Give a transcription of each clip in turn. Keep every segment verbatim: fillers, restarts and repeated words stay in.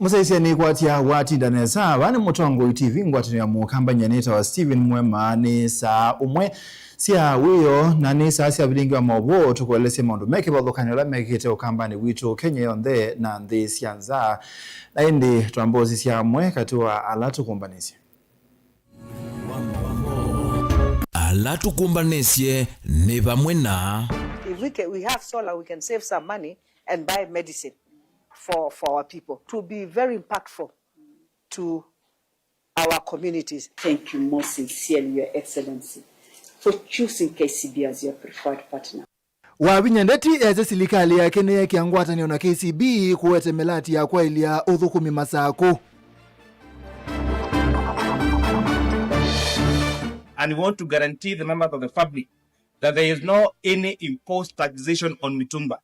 Mũsyaĩĩsya nĩkwatya watinda nesa. Vaa nĩ Mũtongoi T V, ngwatanĩo ya Mũkamba. Nyie nĩtawa Stephen Mwema. Nĩ saa ũmwe sya wĩoo na nĩ saa sya vilingi wa maũvoo. Tũkũelesye maũndũ me kĩvathũkany'o ala mekĩte Ũkambanĩ witũ, Kenya yonthe na nthĩ sya nza. Na ĩndĩ twambe ũsisya amwe katĩ wa ala tũkũmbanĩsye. Ala tũkũmbanĩsye nĩ vamwe na If we can, we have solar, we can save some money and buy medicine for, for our people. To be very impactful to our communities. Thank you most sincerely, Your Excellency, for choosing K C B as your preferred partner. Wavinya Ndeti easya silikalĩ yake nĩyekĩa ngwatanĩo na K C B kũete mĩlati ya kwaĩlya ũthũkũmi Masakũ. And we want to guarantee the members of the public that there is no any imposed taxation on mitumba.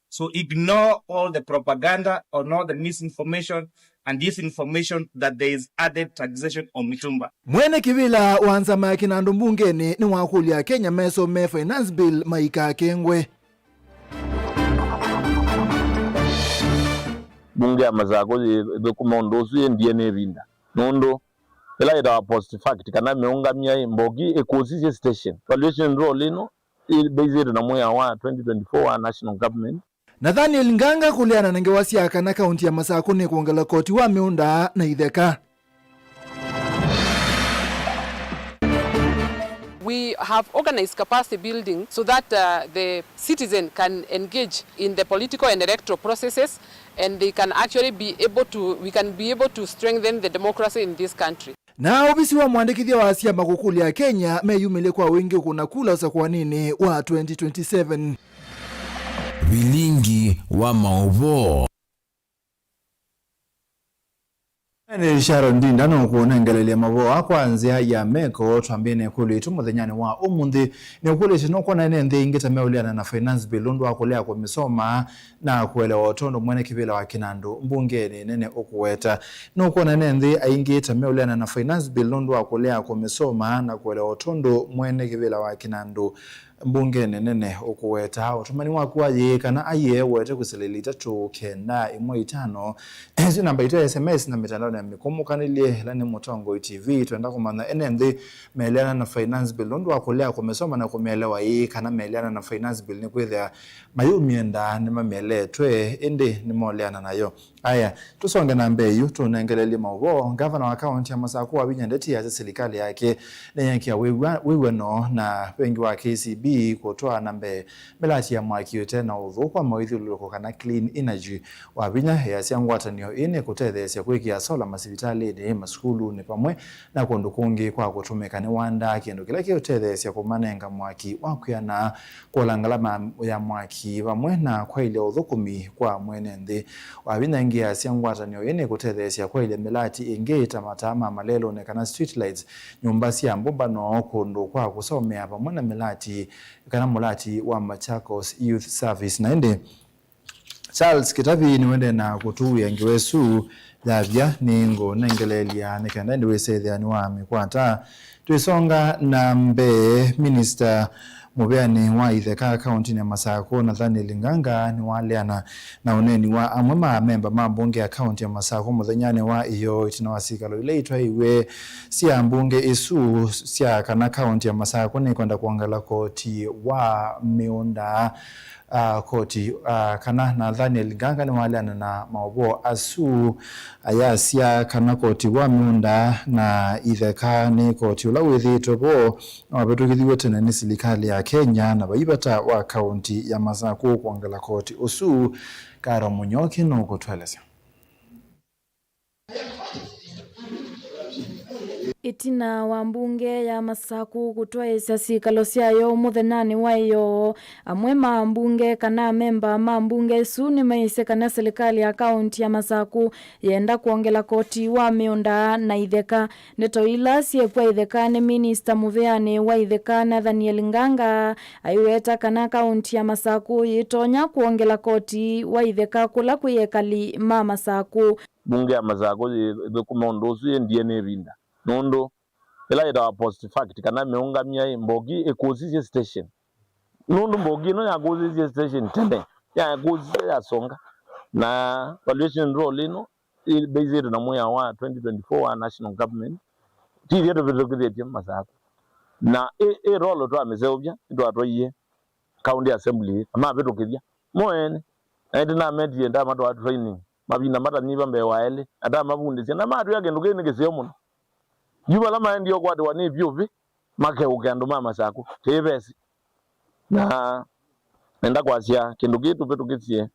So ignore all the propaganda and all the misinformation and disinformation that there is added taxation on mitumba. Mwene kĩvĩla wa nzama ya kĩnandũ mbungenĩ nĩwakũlya Akenya mesomee finance bill maikakengwe. Mbunge ya Masakũ yĩthũkũma ũndũ ũsu yĩndie nĩ ĩvinda, nũndũ ĩla yĩtawa post fact kana mĩũngamya ĩ, Mbogi ĩkũsisye station valuation roll ĩno ĩbĩsĩtwe na mwĩao wa twenty twenty-four wa national government. Nathaniel Nganga kũleana na ngewa sya kana kaunti ya Masakũ nĩkwongela koti wa mĩũnda na itheka. We have organized capacity building so that, uh, the citizen can engage in the political and electoral processes, and they can actually be able to, we can be able to strengthen the democracy in this country. Na ovisi wa mwandĩkĩthya wa syama kũkũlya Akenya meyumĩlye kwa wingĩ kũna kula ũsakũaninĩ wa twenty twenty-seven. Vilingi wa maũvoo. Nĩ Sharon Ndinda nũkũnengelelya maũvoo aa kwa nzĩa ya meko. Twambĩe na ĩkũlyo yitũ mũthenyanĩ wa ũmũnthĩ. Nĩũkũlĩtye, nũkwona ene nthĩ aingĩ ta meũleana na finance bill nũndũ wa kũlea kũmĩsoma na kũelewa o tondũ mwene kĩvĩla wa kĩnandũ mbungenĩ nene ũkũweta? Nũkwona ene nthĩ aingĩ ta meũleana na finance bill nũndũ wa kũlea kũmĩsoma na kũelewa o tondũ mwene kĩvĩla wa kĩnandũ mbungenĩ nene ũkũweta? Ũtũmani waku wa yĩĩ kana aiee ũete kwĩsĩla ilĩ itatũ kenda ĩmwe itano. Ĩsu namba itũ ya S M S na mĩtandaonĩ ya mĩkũmũkanĩlye, ĩla nĩ Mũtongoi T V. Twenda kũmanya ene nthĩ meleana na finance bill nũndũ wa kũlea kũmĩsoma na kũmĩelewa ĩĩ kana meleana na finance bill nĩkwĩthĩa mayũmyendaa nĩmamĩeleetwe ĩndĩ nĩmoleana nayo? Aya, tũsonge na mbee yu tũnengelelye maũvoo. Ngavana wa kaunti ya Masakũ Wavinya Ndeti asya silikalĩ yake nĩyekĩa wĩw'a-, wĩw'ano na vengi wa K C B kũtwaa na mbee mĩlati ya mwaki ũte na ũthũ kwa mawĩthyũlũlũko kana clean energy. Wavinya easya ngwatanĩo ĩĩ nĩkũtetheesya kwĩkĩa sola masivitalĩnĩ, masukulunĩ vamwe na kũndũ kũngĩ kwa kũtũmĩka nĩ wandaa, kĩndũ kĩla kĩũtetheesya kũmanenga mwaki wa kwĩana, kũla ngalama ya mwaki vamwe na kwaĩlya ũthũkũmi kwa mwene nthĩ. Wavinya ĩngĩ easya ngwatanĩo ĩĩ nĩkũtetheesya kwaĩlya mĩlati ĩngĩ ta mataa ma malelũnĩ kana street lights, nyũmba sya mbũmbano, kũndũ kwa kũsomea vamwe na mĩlati kana mũlati wa Machakos Youth Service. Na ĩndĩ Charles Kĩtavi nĩwendee na kũtũĩa ngewa ĩsu yavya, nĩngũnengeleelya nĩ kenda ĩndĩ wĩsethĩa nĩwamĩkwata. Twĩsonga na mbee, minista mũveanĩ wa itheka kauntinĩ ya Masakũ, Nathaniel Nganga, nĩwaleana na ũneeni wa amwe ma amemba ma mbunge ya kaunti ya Masakũ mũthenyanĩ wa ĩyoo, ĩtina wa sikalo ila itwaĩwe sya mbunge ĩsu sya kana kaunti ya Masakũ nĩkwenda kwongela koti wa mĩũnda. Ah, koti, ah, kana Nathaniel Nganga nĩwaleana na maũvoo asu, ayasya kana koti wa mĩũnda na itheka nĩ koti ũla wĩthĩĩtwe vo na wavĩtũkĩthiw'e tene nĩ silikalĩ ya Kenya, na vai vata wa kaunti ya Masakũ kwongela koti ũsu. Karo Mũnyoki nũkũtũelesya. Ĩtina wa mbunge ya Masakũ kũtwaĩĩsya syĩkalo syayo mũthenyanĩ wa ĩyoo, amwe ma ambunge kana amemba ma mbunge ĩsu nĩmaisye kana silikalĩ ya kaunti ya Masakũ yenda kwongela koti wa mĩũnda na itheka. Ndeto ila syĩkw'a itheka nĩ minista mũveanĩ wa itheka Nathaniel Nganga aiweta kana kaunti ya Masakũ yĩtonya kwongela koti wa itheka kũla kwĩ ekali ma Masakũ. Mbunge ya Masakũ yĩ-, ĩthũkũme ũndũ ũsu yĩndie nĩ ĩvinda, nũndũ ĩla yĩtawa post fact kana mĩũngamya ĩ, Mbogi ĩkũsisye station. Nũndũ Mbogi ĩno yakũsisye station tene, yakũsisye yasonga, na valuation roll ĩno ĩ-, based na mwĩao wa twenty twenty-four wa national government, ti ithyĩ tũvĩtũkĩthĩtye Masaku. Na ĩ, ĩ role twamĩseũvya, nĩtwatwaie county assembly, na mavĩtũkĩthya mo ene. Na ĩndĩ nametie, ndamatwaa training mavinda matanyiva mbee wa elĩ, na ndamavundĩsya, na matwĩa kĩndũ kĩĩ nĩ kĩseo mũno. Yu vala maendie ũkwatĩwa nĩ vyũvĩ, makeũke andũ ma Masaku, tĩĩ vesi. Na nenda kwasya kĩndũ kĩĩ tũvĩtũkĩsye,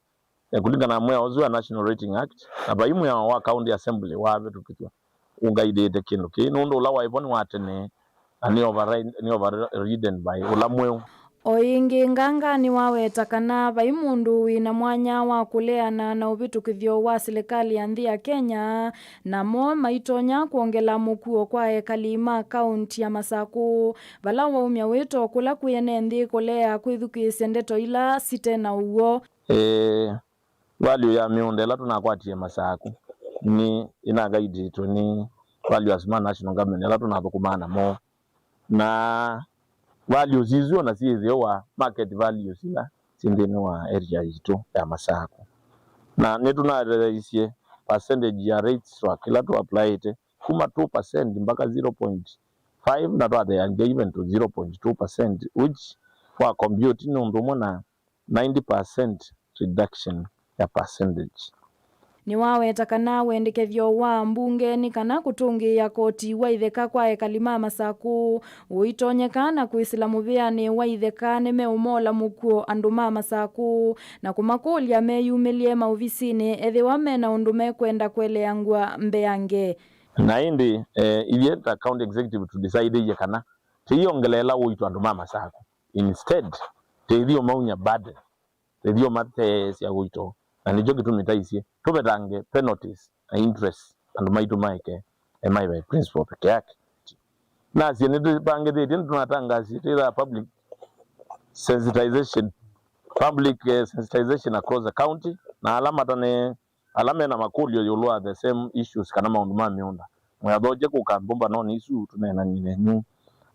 eh, kũlingana na mwĩao ũsu wa National Rating Act, na vai mwĩao wa County Assembly wavĩtũkĩthw'a ũngaidĩte kĩndũ kĩĩ, nũndũ ũla waĩ vo nĩ wa tene, na nĩ override-, nĩ overridden by ũla mweũ. O ĩngĩ, Nganga nĩwaweta kana vai mũndũ wĩ na mwanya wa kũleana na ũvĩtũkĩthyo wa silikalĩ ya nthĩ ya Kenya, namo maitonya kwongela mũkuo kwa ekali ma kaunti ya Masaku, vala waumya wĩto kũla kwĩ ene nthĩ kũlea kwĩthukĩĩsya ndeto ila site na ũw'o. Ĩĩ, value ya mĩũnda ĩla tũnakwatie Masaku nĩ ĩnagaidĩtwe nĩ valuers ma national government ala tũnathũkũmaa namo. Na values isu ona syĩ ĩtheo wa market values ila syĩ nthĩnĩ wa area yitũ ya Masaku. Na nĩtũnathetheisye percentage ya rates swak ila tũaplaĩte kuma two percent mpaka zero point five, na twatheangia even to zero point two percent, which wa compute nĩ ũndũ ũmwe na ninety percent reduction ya percentage. Nĩwaweta kana wendekethyo wa mbunge nĩ kana kũtũngĩĩa koti wa itheka kwa ekali ma Masaku ũitonyeka na kwĩsĩla mũvĩanĩ wa itheka nĩmeũmola mũkuo andũ ma Masaku na kũmakũlya meyumĩlye maovisinĩ ethĩwa mena ũndũ mekwenda kũeleangw'a mbeange. Na ĩndĩ, eh, ithyĩ ta county executive tũdecidĩie kana tũiongeleela ũito andũ ma Masaku. Instead, tũithi ũmaunya burden, tũithi ũmatheesya ũito, na nĩkyo kĩtumi taisye tũvetange penalties na interest andũ maitũ maeke, eh, maĩve principal peke yake. Nasye nĩtũvangĩthĩtye, nĩtũnatangasie twĩthaa public sensitization, public, eh, sensitization across the county, na ala matane, ala mena makũlyo ĩũlũ wa the same issues kana maũndũ ma mĩũnda, mũyathokye kũka mbũmbanonĩ isu tũneenany'e nenyu,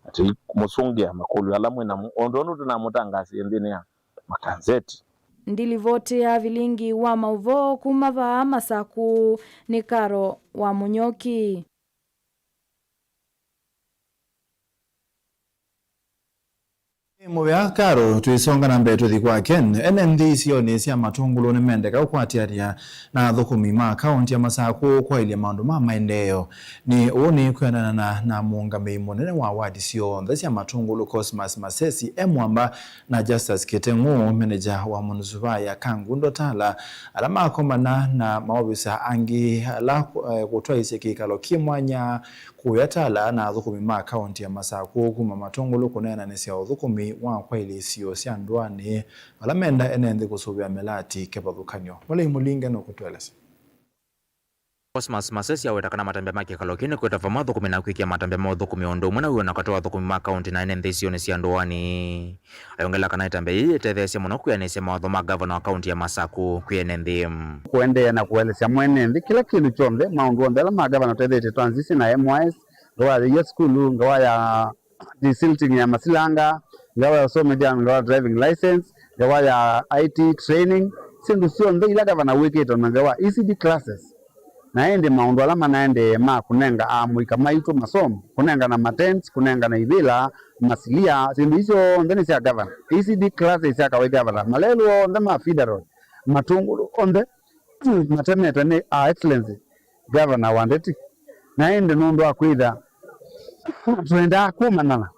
atĩ mũsũngĩa makũlyo ala mwĩ namo, o ũndũ ũndũ tũnamũtangasie nthĩnĩ ya makanzeti. Ndilivoti ya vilingi wa maũvoo kuma vaa Masaku nĩ Karo wa Mũnyoki. Nĩ mũvea Karo, twĩsonga na mbee tũthi kwa Ken. Ene nthĩ isionĩ sya Matũngũlũ nĩmendeka ũkwatĩanĩa na athũkũmi ma kaũnti ya Masaku kwaĩlya maũndũ ma maendeeo. Nĩ ũu nĩ kwĩanana na, na mũũngamĩi mũnene wa wadi syonthe sya Matũngũlũ, Cosmas Masesi e mwamba, na Justus Kĩteng'ũ, meneja wa mũnisipaa ya Kangundo Tala, ala makomana na maovisa angĩ ala, eh, kũtwaĩsye kĩkalo kĩ mwanya kũya Tala na athũkũmi ma kaũnti ya Masaku kuma Matũngũlũ kũneenanĩsya ũthũkũmi wa kwaĩlya isio sya ndũanĩ vala menda ene nthĩ kũsũvĩa melati kĩvathũkany'o. Mũlei Mũlinge nũkũtũelesya. Cosmas Masesi aweta kana matambya ma kĩkalo kĩu nĩ kwĩta vamwe athũkũmi na kwĩkĩa matambya ma ũthũkũmi o ũndũ ũmwe na wĩw'ano katĩ wa athũkũmi ma kaũnti na ene nthĩ isionĩ sya ndũanĩ. Ayongela kana ĩtambya yĩĩ yĩtetheesye mũno kwĩanĩsya mawatho ma ngavana wa kaũnti ya Masaku kwĩ ene nthĩ. Kũendeea na kũelesya mwene nthĩ kĩla kĩndũ kyonthe, maũndũ onthe ala ma ngavana ũtetheetye transition na M Y S, ngawa ya sukulu, ngawa ya desilting ya masilanga, ngawa ya ũsomethya, ngawa ya driving license, ngawa ya I T training, syĩndũ syonthe ila ngavana wĩkĩte, ona ngawa E C D classes. Na ĩndĩ maũndũ ala manaendee ma kũnenga amũika maitũ masomo, kũnengana matents, kũnengana ivĩla, masilia, syĩndũ isu onthe nĩ sya gavana. E C D classes sya kawaida ya vata, malelũ onthe ma federal, Matũngũlũ onthe matemetwe nĩ Her Excellency Governor wa Ndeti. Na ĩndĩ nũndũ wa kwĩtha twendaa kũmanyana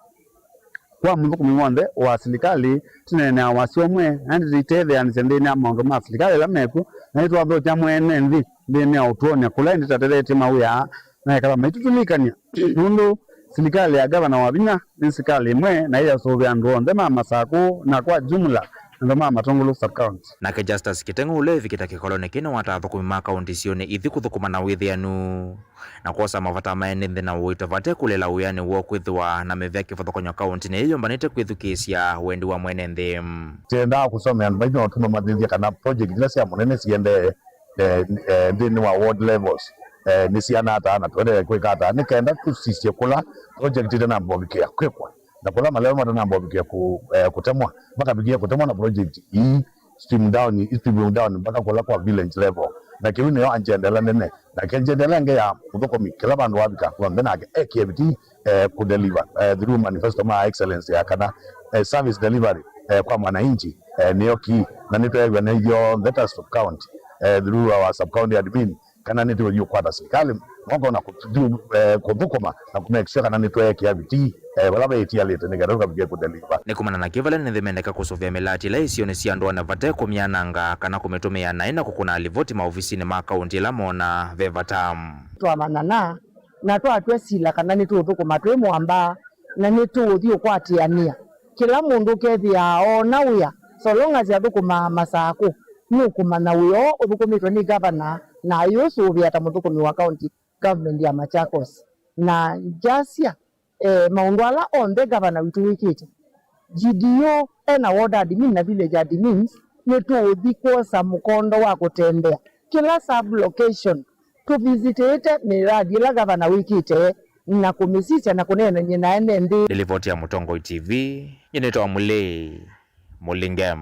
kwa mũthũkũmi w'onthe wa silikalĩ, tũneenea wasya ũmwe, na ĩndĩ tũitetheanĩsya nthĩnĩ wa maũndũ ma silikalĩ ala mekw'o, na nĩtwathokya mwene nthĩ nthĩnĩ wa ũtwony'a kũla ĩndĩ tatetheetye mawĩa na ekala maitũtũlikany'a, nũndũ silikalĩ ya ngavana Wavinya nĩ silikalĩ ĩmwe na ĩyasũvĩa andũ onthe ma Masakũ na kwa jumla andũ ma Matũngũlũ sub-county. Nake Justus Kĩteng'ũ, ũla wĩvikĩte kĩkolonĩ kĩĩ, nĩwataa athũkũmi ma kaũnti isionĩ ithi kũthũkũma na wĩthĩanu na kwosa mavata ma ene nthĩ na ũito vate kũlela wĩanĩ woo kwĩthĩwa na mĩvĩa kĩvathũkany'o kaũntinĩ ĩĩ yũmbanĩte kwĩthukĩĩsya wendi wa mwene nthĩ. Twendaa kũsomea andũ maitũ na ũtũma mathĩthya kana project ila sya mũnene siendee, eh, eh, nthĩnĩ wa ward levels, eh, nĩ siana ata na tũendee kwĩka ata nĩ kenda tũsisye kũla project itanamba ũvikĩa kwĩkwa na kũla maleva matanamba ũvikĩa kũ-, eh, kũtemwa, makavikĩa kũtemwa na project ii stream down, stream down mpaka kũla kwa village level. Na kĩu nĩyo agenda ĩla nene. Nake agenda ĩla ĩngĩ ya mũthũkũmi, kĩla vandũ wavika, w'onthe nake ekie vitii, eh, kũdeliver, eh, through manifesto ma excellence ya kana, eh, service delivery, eh, kwa mwananchi, eh, nĩyo kii. Na nĩtweew'a nĩ ithyonthe ta sub county, eh, through our sub county admin, kana nĩtũũthi ũkwata silikalĩ moko na kũthu-, eh, kũthũkũma na kũ make sure kana nĩtweekĩa vitii, eh, vala veĩtialĩte nĩ kana tũkavike kũdeliver. Nĩ kumana na kĩu, vala nĩthĩ mendeka kũsũvĩa mĩlati ĩla ĩ isionĩ sya andũ ana vate kũmyananga kana kũmĩtũmĩa naĩ na kũkũna livoti maovisinĩ ma kaunti ĩla moona ve vata. Twamanyana na twatw'a sila kana nĩtũũthũkũma twĩ mũamba na nĩtũũthi ũkwatĩanĩa. Kĩla mũndũ ũkethĩaa oona wĩa, so long as athũkũmaa Masakũ, nũkũmanya wĩa ũũ ũthũkũmĩtwe nĩ ngavana na ayũsũvĩa ta mũthũkũmi wa county government ya Machakos. Na ngyasya, eh, maũndũ ala onthe ngavana witũ wĩkĩte, G D O ena ward admin na village admins, nĩtũũthi kwosa mũkondo wa kũtembea kĩla sub location, tũvisitĩte mĩradi ĩla ngavana wĩkĩte na kũmĩsisya na kũneenany'a na ene nthĩ. Nĩ livoti ya Mũtongoi T V, nyie nĩtawa Mũlei Mũlinge.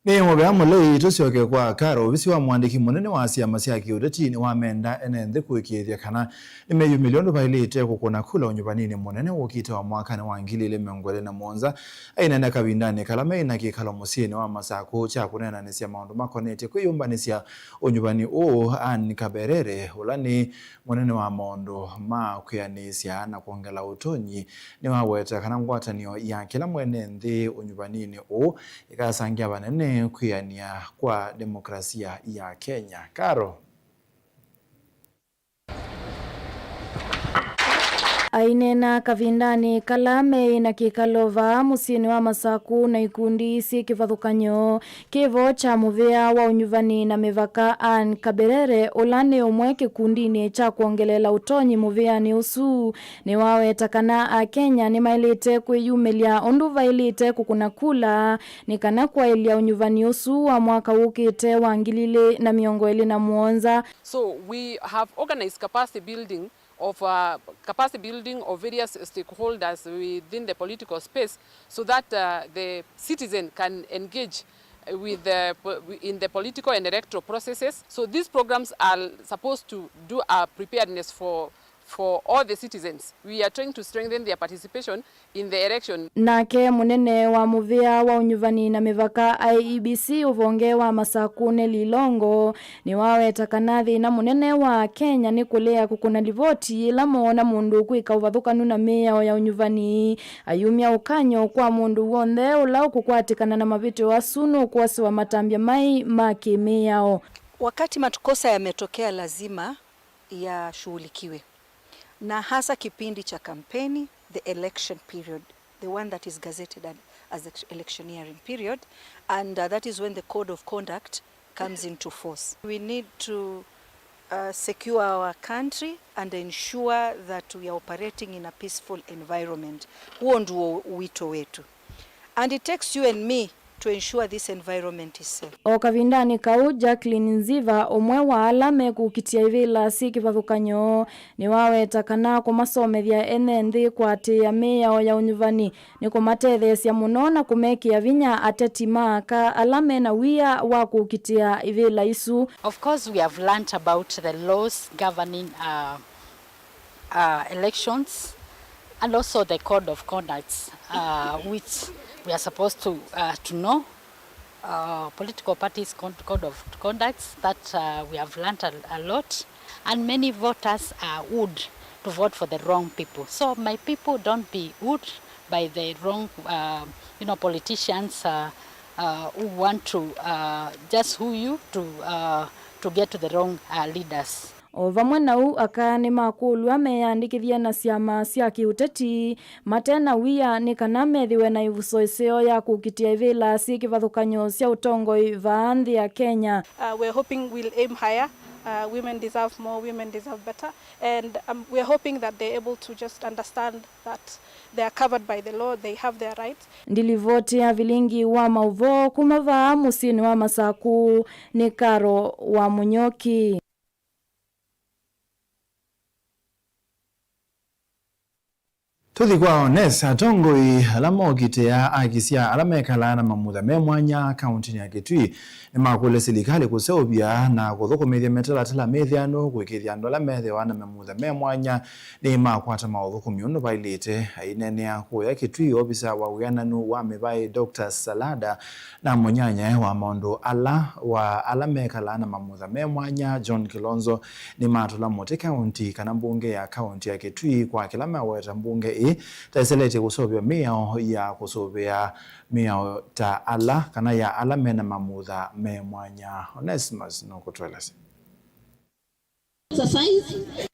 Nĩ mũvea mũlei. Tũsyoke kwa Karo. Ovisi wa mũandĩki mũnene wa syama sya kĩũteti nĩwamenda ene nthĩ kũĩkĩĩthya kana nĩmeyumĩlya ũndũ vaĩlĩte kũkũna kula ũnyuvaninĩ mũnene wũkĩte wa mwakanĩ wa ngili ilĩ mĩongo ĩlĩ na mũonza. Aineena kavindanĩ kala meĩ na kĩkalo mũsyĩnĩ wa Masakũ kya kũneenanĩsya maũndũ makonetye kwĩyũmbanĩsya ũnyuvani ũũ, Anne Kaberere, ũla nĩ mũnene wa maũndũ ma kwĩanĩsya na kwongela ũtonyi, nĩwaweta kana ngwatanĩo ya kĩla mwene nthĩ ũnyuvaninĩ ũũ ĩkasangĩa vanene kwĩanĩa kwa demokrasia ya Kenya. Karo. Aineena kavindanĩ kala meĩ na kĩkalo vaa mũsyĩnĩ wa Masakũ na ikundi syĩ kĩvathũkany'o, kĩvo kya mũvĩa wa ũnyuvani na mĩvaka Anne Kaberere, ũla nĩ ũmwe kĩkundinĩ kya kwongeleela ũtonyi mũvĩanĩ ũsu, nĩwaweta kana Akenya nĩmaĩlĩte kwĩyumĩlya ũndũ vaĩlĩte kũkũna kula nĩ kana kwaĩlya ũnyuvani ũsu wa mwaka wũkĩte wa ngili ilĩ na mĩongo ĩlĩ na mũonza. So we have organized capacity building of, uh, capacity building of various stakeholders within the political space so that, uh, the citizen can engage with the po-, in the political and electoral processes. So these programs are supposed to do a preparedness for, for all the citizens. We are trying to strengthen their participation in the election. Nake mũnene wa mũvĩa wa ũnyuvani na mĩvaka I E B C ũvonge wa Masakũ Nelly Longo nĩwaweta kana thĩna mũnene wa Kenya nĩ kũlea kũkũna livoti ĩla moona mũndũ ũkwĩka ũvathũkanu na mĩao ya ũnyuvani. Ayumya ũkany'o kwa mũndũ w'onthe ũla ũkũkwatĩkana na mavĩtyo asu nũkwosĩwa matambya maĩ ma kĩmĩao. Wakati makosa yametokea, lazima yashughulikiwe, na hasa kipindi cha kampeni, the election period, the one that is gazetted as, as the electioneering period, and, uh, that is when the code of conduct comes into force. We need to, uh, secure our country and ensure that we are operating in a peaceful environment. Huo ndio wito wetu. And it takes you and me to ensure this environment is safe. O kavindanĩ kau, Jacqueline Nziva, ũmwe wa ala mekũkitĩa ivĩla syĩ kĩvathũkany'o, nĩwaweta kana kũmasomethya ene nthĩ kũatĩĩa mĩao ya ũnyuvani nĩkũmatetheesya mũno na kũmekĩa vinya ateti ma aka ala mena wia wa kũkitĩa ivĩla isu. Of course, we have learnt about the laws governing, uh, uh, elections, and also the code of conducts, uh, which we are supposed to, uh, to know. Uh, political parties con-, code of conducts that, uh, we have learnt a, a lot, and many voters are wooed to vote for the wrong people. So my people, don't be wooed by the wrong, uh, you know, politicians, uh, uh, who want to, uh, just woo you to, uh, to get to the wrong, uh, leaders. O vamwe na ũu, aka nĩmakũlw'a meyandĩkĩthye na syama sya kĩũteti mate na wia nĩ kana methĩwe na ĩvuso ĩseo ya kũkitĩa ivĩla syĩ kĩvathũkany'o sya ũtongoi vaa nthĩ ya Kenya. Uh, we're hoping we'll aim higher. Uh, women deserve more, women deserve better. And, um, we're hoping that they're able to just understand that they are covered by the law, they have their rights. Ndilivoti ya vilingi wa maũvoo kuma vaa mũsyĩnĩ wa Masakũ nĩ Karo wa Mũnyoki. Tũthi kwa Ones, atongoi ala mokitĩa akisya ala mekalaa na mamutha me mwanya kauntinĩ ya Kitui nĩmakũlya silikalĩ kũseũvya na kũthũkũmĩthya mĩtalatala mĩthĩanu kũĩkĩĩthya andũ ala methĩawa na mamutha me mwanya nĩmakwata maũthũkũmi ũndũ vaĩlĩte. Aineenea kũya Kitui, ovisa wa wĩananu wa mĩvaĩ Doctor Salada na mũnyanyae wa maũndũ ala wa ala mekalaa na mamutha me mwanya John Kilonzo nĩmatũla mũtĩ kaunti kana mbunge ya kaunti ya Kitui kwa kĩla maweta mbunge ĩĩ ta ĩseletye kũseũvya mĩao ya kũsũvĩa mĩao ta ala kana ya ala mena mamutha me mwanya. Onesmus nũkũtũelesya.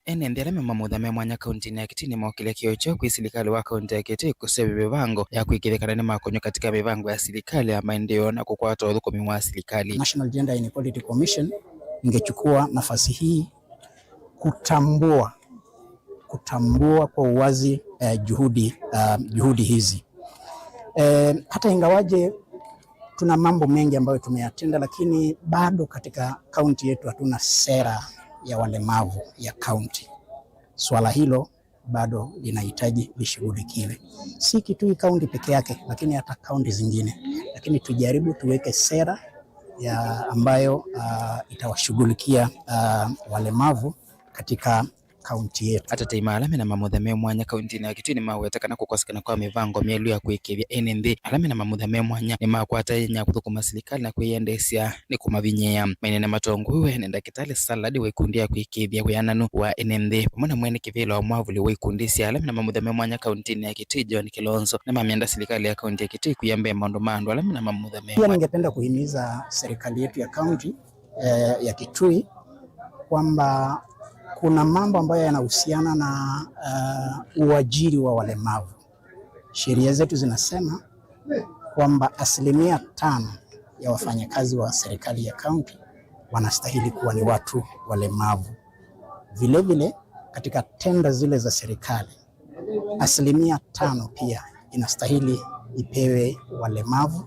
Ene nthĩ ala me mamutha me mwanya kauntinĩ ya Kitui nĩmokĩlya kĩoo kyoo kwĩ silikalĩ wa kaunti ya Kitui kũseũvya mĩvango ya kũĩkĩĩthya kana nĩmakonywa katika mĩvango ya silikalĩ ya maendeeo na kũkwata ũthũkũmi wa silikalĩ. National Gender Inequality Commission ingechukua nafasi hii kutambua, kutambua kwa uwazi, eh, juhudi, eh, juhudi hizi. Eh, hata ingawaje tuna mambo mengi ambayo tumeyatenda, lakini bado katika kaunti yetu hatuna sera ya walemavu ya kaunti. Swala hilo bado linahitaji lishughulikiwe. Si Kitui kaunti peke yake, lakini hata kaunti zingine. Lakini tujaribu tuweke sera ya ambayo, ah, itawashughulikia, ah, walemavu katika kaunti yetu. Atetei ma ala mena mamutha me mwanya kauntinĩ ya Kitui nĩmaweta kana kũkosekana kwa mĩvango mĩelu ya kũĩkĩĩthya ene nthĩ ala mena mamutha me mwanya nĩmakwata ĩnya kũthũkũma silikalĩ na kwĩyendeesya nĩ kũmavinyĩĩa. Maineena matongoew'e nĩ Ndakĩtalĩ Saladi wa ikundi ya kũĩkĩĩthya wĩananu wa ene nthĩ, vamwe na mwene kĩvĩla wa mwavũli wa ikundi sya ala mena mamutha me mwanya kauntinĩ ya Kitui, John Kilonzo, nĩmamenda silikalĩ ya kaunti ya Kitui kũya mbee maũndũ ma andũ ala mena mamutha me mwanya. Pia ningependa kuhimiza serikali yetu ya kaunti, eh, ya Kitui kwamba kuna mambo ambayo yanahusiana na, eh, uajiri wa walemavu. Sheria zetu zinasema kwamba asilimia tano ya wafanyakazi wa serikali ya kaunti wanastahili kuwa ni watu walemavu. Vile vile, katika tenda zile za serikali, asilimia tano pia inastahili ipewe walemavu,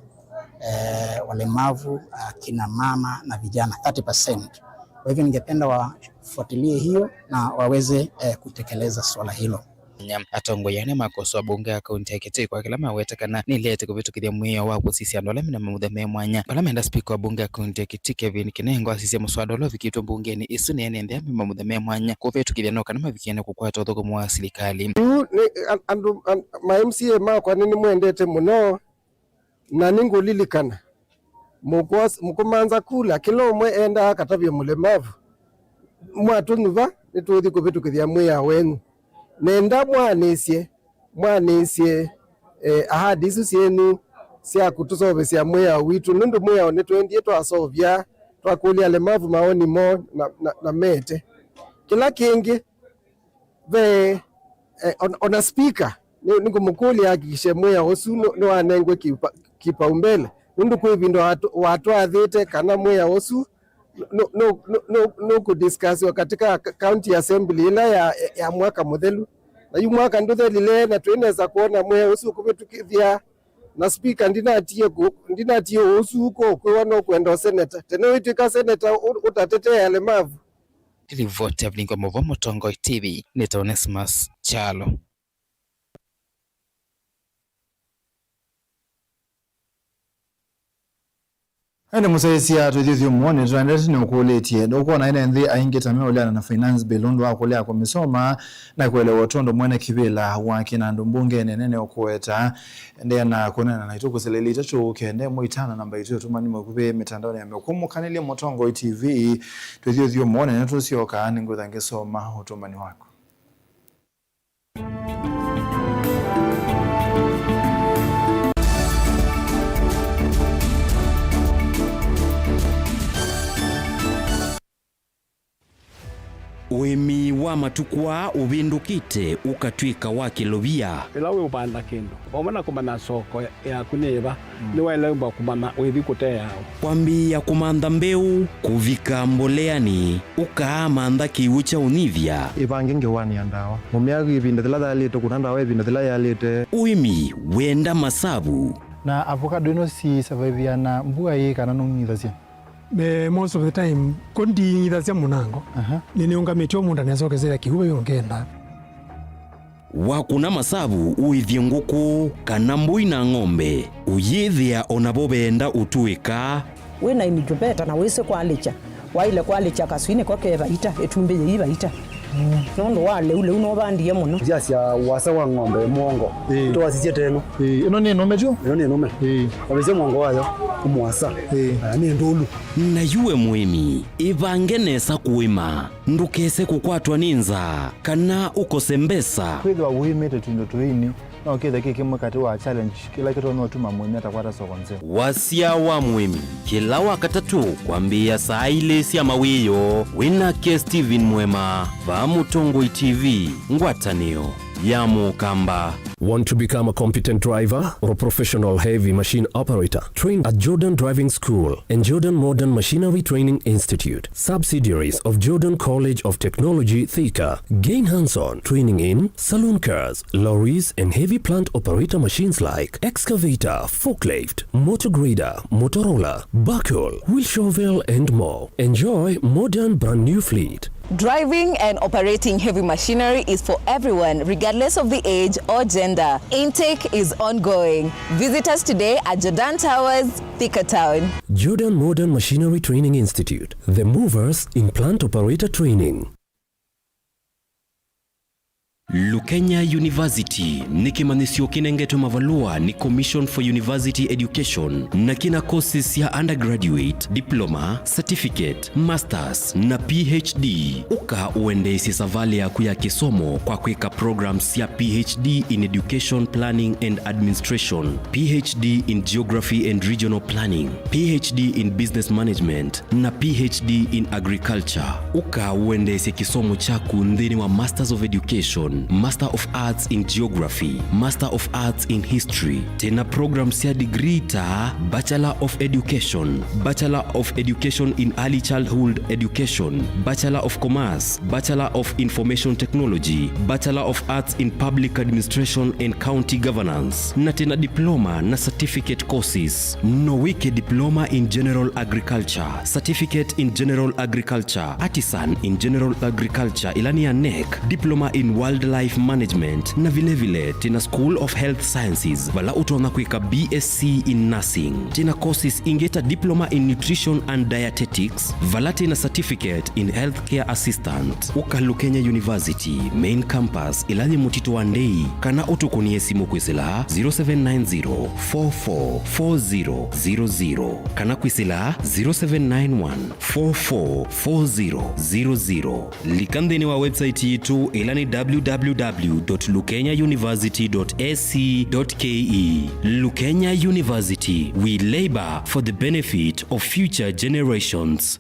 eh, walemavu, ah, kina mama na vijana, thirty percent. Kwa hivyo, ningependa wafuatilie hiyo na waweze, eh, kutekeleza swala hilo. Atongoi aa nĩmakosoa mbunge ya kaunti ya Kitui kwa kĩla maweta kana nĩlete kũvĩtũkĩthya mwĩao wa kũsisya andũ ala mena mamutha me mwanya. Vala menda spika wa mbunge ya kaunti ya Kitui Kevin Kinengo asisye mũswada ũla ũvikĩtwe mbungenĩ ĩsu nĩ ene nthĩ ala me mamutha me mwanya kũvĩtũkĩthya no kana mavikĩe na kũkwata ũthũkũmi wa silikalĩ. Yu nĩ an-, andũ, an-, ma M C A makwa nĩnĩmwendete mũno. Na nĩngũlilikana, mũkwas-, mũkũmanza kula, kĩla ũmwe endaa akatavye mũlemavu, mwatũnyuva, nĩtũũthi kũvĩtũkĩthya mwĩao wenyu. Nenda mwaanĩsye, mwaanĩsye, eh, ahadi isu syenyu sya kũtũseũvĩsya mwĩao witũ, nũndũ mwĩao nĩtwendie twaseũvya, twakũlya alemavu maoni moo na, na, na mete. Kĩla kĩngĩ, ve, eh, on-, ona speaker, nĩ, nĩngũmũkũlya ahakikishe mwĩao ũsu nĩ, nĩwanengwe kipa-, kipaumbele, nũndũ kwĩ ĩvinda watũ-, watwathĩte kana mwĩao ũsu nũ-, nũ-, nũ-, nũ-, nũkũdiscussiwa katika ka-, county assembly ĩla ya, ya mwaka mũthelu. Na yu mwaka ndũthelile, na twĩnesa kwona mwĩao ũsu ũkũvĩtũkĩthya, na speaker ndinatie kũ-, ndinatie ũsu kũkwĩwa no kwenda ũseneta. Tene wĩtw'ĩka seneta ũ-, ũtatetea alemavu. Nĩ livoti ya Vilingi wa Mauvoo Mũtongoi T V, nĩ ta Onesmus Kyalo. Ĩndĩ mũsyaĩĩsya tũthyũthyũmũonĩ tũendete nĩũkũlĩtye, ndũkwona ene nthĩ aingĩ ta meũleana na finance bill ũndũ wa kũlea kũmĩsoma na kũelewa ũtũndũ mwene kĩvĩla wa kĩnandũ mbungenĩ nene ũkũweta? Endeea na kũneena naitũ kũsilĩlya itatũ kenda ĩmwe itano namba itũ ya ũtũmani mũkuvĩ mĩtandaonĩ ya Mĩkũmũkanĩlye Mũtongoi T V. Tũthyũthyũmũonĩ nĩtũsyoka, nĩngwĩtha ngĩsoma ũtũmani waku. Ũĩmi wa matukũ aa ũvĩndũkĩte ũkatw'ĩka wa kĩlovia. Ĩla wĩũvanda kĩndũ, vamwe na kũmanya soko yaku nĩ yĩva, nĩwaĩle kũmanya ũithi kũteawa. Kwambĩĩa kũmantha mbeũ, kũvika mboleanĩ, ũkaamantha kĩw'ũ kya ũnyivya. Ĩvange ngewanĩa ndawa. Mũmea ĩvinda yĩla yaĩlĩte, kũna ndawa ĩvinda yĩla yaĩlĩte. Ũĩmi wenda masavu. Na avocado ĩno si survive na mbua ĩ kana nũng'ithasya? Eh, most of the time, ko nding'ithasya mũnango. Aha. Nĩnĩũngamĩtye o mũndũ nesa ũkesĩla kĩw'ũ vau ngenda. Wakũna masavu ũĩthye ngũkũ kana mbũi na ng'ombe, ũyĩthĩa o navo veenda ũtũĩka. Wĩ na incubator na wĩsĩ kwalĩkya, waĩle kwalĩkya kaswinĩ ko ke vaita, ĩtumbĩ yĩi vaita. Nũndũ wa lĩu, lĩu nũvandie mũno. Ndyasya wasa wa ng'ombe mũongo. Ĩĩ. Twasisye teno. Ĩĩ, ĩno nĩ nũme tyo? Ĩno nĩ nũme. Ĩĩ. Wavĩsya mũongo wayo, mũasa. Ĩĩ. Ah, nĩ ndũlu. Na yu we mũĩmi, ĩvange nesa kũĩma. Ndũkese kũkwatwa nĩ nzaa kana ũkose mbesa. Kwĩthĩwa wĩmĩte tũindo tũini, no kĩthe kĩ kĩmwe katĩ wa challenge kĩla kĩtonya ũtuma mũĩmi atakwata soko nzeo. Wasya wa mũĩmi, kĩla Wakatatũ kwambĩĩa saa ilĩ sya mawĩoo, wĩ nake Steven Mwema, vaa Mũtongoi T V, ngwatanĩo ya Mũkamba. Want to become a competent driver or a professional heavy machine operator? Train at Jordan Driving School and Jordan Modern Machinery Training Institute, subsidiaries of Jordan College of Technology, Thika. Gain hands-on training in saloon cars, lorries, and heavy plant operator machines like excavator, forklift, motor grader, motor roller, backhoe, wheel shovel, and more. Enjoy modern brand new fleet. Driving and operating heavy machinery is for everyone, regardless of the age or gender. Intake is ongoing. Visit us today at Jordan Towers, Thika Town. Jordan Modern Machinery Training Institute, the movers in plant operator training. Lukenya University nĩ kĩmanyĩsyo kĩnengetwe mavalũa nĩ Commission for University Education na kĩna courses sya undergraduate, diploma, certificate, masters na P H D. Ũka ũendeesye savalĩ yaku ya kĩsomo kwa kwĩka programs sya P H D in Education Planning and Administration, P H D in Geography and Regional Planning, P H D in Business Management, na P H D in Agriculture. Ũka ũendeesye kĩsomo kyaku nthĩnĩ wa Masters of Education, Master of Arts in Geography, Master of Arts in History. Twĩna programs sya degree ta Bachelor of Education, Bachelor of Education in Early Childhood Education, Bachelor of Commerce, Bachelor of Information Technology, Bachelor of Arts in Public Administration and County Governance, na twĩna diploma na certificate courses. No wĩke diploma in general agriculture, certificate in general agriculture, artisan in general agriculture, ĩla nĩ ya NEC, diploma in wildlife management, na vilevile twĩna School of Health Sciences, vala ũtonya kwĩka B S C in nursing. Twĩna courses ingĩ ta diploma in nutrition and dietetics, vala twĩna certificate in healthcare assistant. Ũka Lukenya University main campus, ĩla yĩ Mũtitũ wa Ndei, kana ũtũkũnĩe simũ kwĩsĩla zero seven nine zero, four four four zero zero zero, kana kwĩsĩla zero seven nine one, four four four zero zero zero. Lika nthĩnĩ wa website yitũ, ĩla nĩ W W W dot lukenya university dot A C dot K E. Lukenya University, we labor for the benefit of future generations.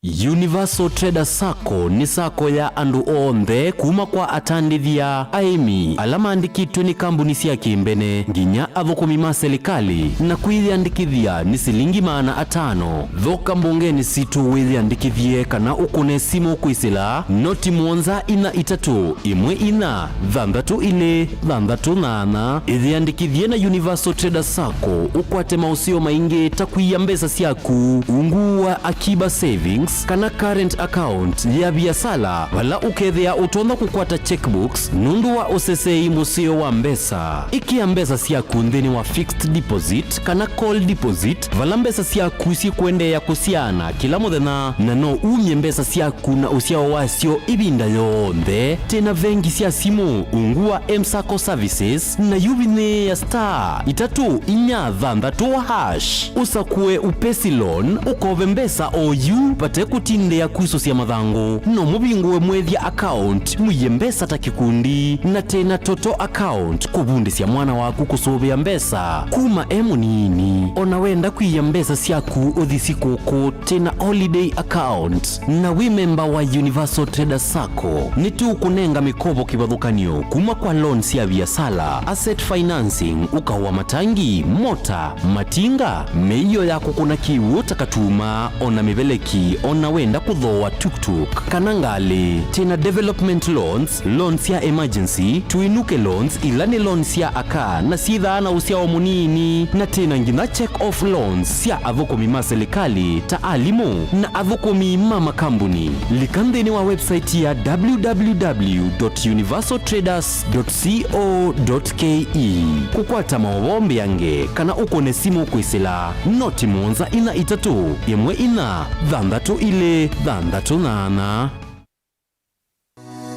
Universal Traders Sacco nĩ sacco ya andũ onthe, kuma kwa atandĩthya, aĩmi, ala maandĩkĩtwe nĩ kambuni sya kĩmbene, nginya athũkũmi ma silikalĩ, na kwĩyĩandĩkĩthya nĩ silingi maana atano. Thoka mbongenĩ sitũ wĩyĩandĩkĩthye kana ũkũne simũ kwĩsĩla noti mũonza inya itatũ ĩmwe inya thanthatũ ilĩ thanthatũ nyanya. Ĩyĩandĩkĩthye na Universal Traders Sacco ũkwate maũseo maingĩ ta kũia mbesa syaku ungu wa Akiba Savings kana current account ya viasala, vala ũkethĩa ũtonya kũkwata checkbooks nũndũ wa ũseseei mũseo wa mbesa. Ĩkĩa mbesa syaku nthĩnĩ wa fixed deposit kana call deposit, vala mbesa syaku syĩkũendeea kũsyaana kĩla mũthenya, na no umye mbesa syaku na ũsyao wasyo ĩvinda yonthe. Twĩna vengi sya simũ ungu wa M-Sacco Services, na yu vinyĩĩa star itatũ inya thanthatũ hash, ũsakũe Upesi Loan, ũkove mbesa o yu vate kũtindĩa kusũsya mathangũ. No mũvingũe mwĩthya account, mũie mbesa ta kĩkundi, na twĩna Toto account kũvundĩsya mwana waku kũsũvĩa mbesa kuma e mũnini. Ona wenda kwĩia mbesa syaku ũthi sikũkũ, twĩna holiday account. Na wĩ memba wa Universal Traders Sacco, nĩtũkũnenga mĩkovo kĩvathũkany'o kuma kwa loan sya viasala, asset financing, ũkaũ wa matangi, mota, matinga, mĩio ya kũkũna kĩw'ũ ta katuma, ona mĩveleki, O na wenda kũthooa tuk-tuk kana ngalĩ. Twĩ na development loans, loans sya emergency, tũinũke loans, ila nĩ loans sya aka na syĩthaa na ũsyao mũnini, na twĩ na nginya check off loans sya athũkũmi ma silikalĩ ta alimũ na athũkũmi ma makambuni. Lika nthĩnĩ wa website ya w w w dot universal traders dot co dot k e. Kũkwata maũvoo mbeange kana ũkũne simũ kwĩsĩla noti mũonza inya itatũ ĩmwe inya thanthatũ ilĩ thanthatũ nyanya.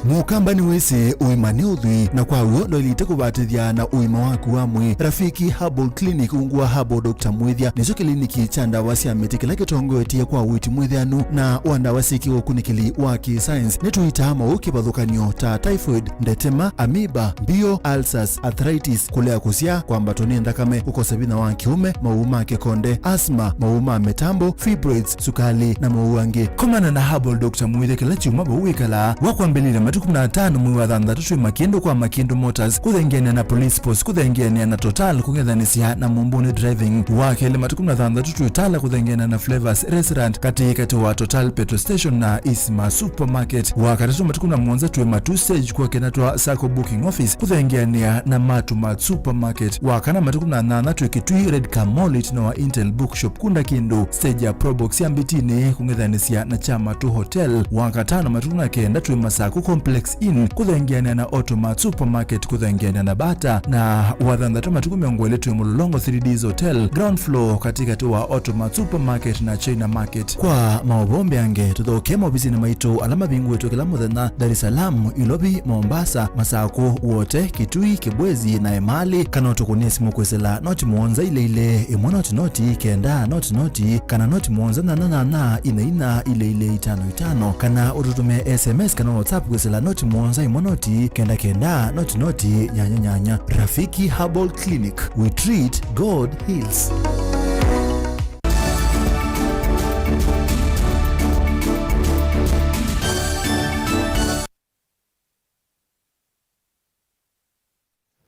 Mũkamba nĩwĩsĩ ũima nĩ ũthwii, na kwa w'o ndwaĩlĩte kũvatĩthya na ũima waku wa mwĩĩ. Rafiki Herbal Clinic ungu wa Herbal Doctor Mwĩthya nĩkyo kĩliniki kya ndawa sya mĩtĩ kĩla kĩtongoetye kwa ũiiti mwĩthĩanu na wa ndawa syĩ kĩũkunĩkĩli wa kĩ-science. Nĩtũitaa maũũ kĩvathũkany'o ta typhoid, ndetema, amoeba, mbio, ulcers, arthritis, kũlea kũsyaa, kwambatwa nĩ nthakame, kũkosa vinya wa kĩũme, maũũ ma kĩkonde, asthma, maũũ ma mĩtambo, fibroids, sukali, na maũũ angĩ. Komana na Herbal Doctor Mwĩthya kĩla kyumwa vau wĩkalaa. Wa kwambĩlĩlya matukũ kũmi na atano mwei wa thanthatũ twĩ Makĩndũ kwa Makĩndũ Motors, kũthengeanĩa na Police Post, kũthengeanĩa na Total, kũng'ethanĩsya na Mumbuni Driving. Wa kelĩ matukũ kũmi na thanthatũ twĩ Tala, kũthengeanĩa na Flavors Restaurant, katĩ katĩ wa Total Petrol Station na Isma Supermarket. Wa katatũ matukũ kũmi na mũonza twĩ Matu Stage kwa kĩna twa Sacco Booking Office, kũthengeanĩa na Matu Mart Supermarket. Wa kana matukũ kũmi na nyanya twĩ Kitui Red Car Mall, ĩtina wa Intel Bookshop, kunda kĩndũ stage ya Probox ya Mbitini, kũng'ethanĩsya na Chamatu Hotel. Wa katano matukũ kũmi na kenda twĩ Masaku Complex Inn, kũthengeanĩa na Automat Supermarket, kũthengeanĩa na Bata. Na wa thanthatũ matukũ mĩongo ĩlĩ twĩ Mlolongo three Ds Hotel, ground floor, katĩkatĩ wa Automat Supermarket na China Market. Kwa maũvoo mbeange, tũthoke maovisinĩ maitũ ala mavingũĩtwe kĩla mũthenya, Dar es Salaam, Ilovi, Mombasa, Masaku, Wote, Kitui, Kibwezi na Emali, kana ũtũkũnĩe simũ kwĩsĩla noti mũonza ilĩ ilĩ, ĩmwe noti noti, kenda noti noti, kana noti mũonza nyanya nyanya, inya inya, ilĩ ilĩ, itano itano, kana ũtũtũmĩe S M S kana WhatsApp kwĩsĩla noti mũonza, ĩmwe noti, kenda kenda, noti noti, nyanya nyanya. Rafiki Herbal Clinic, we treat, God heals.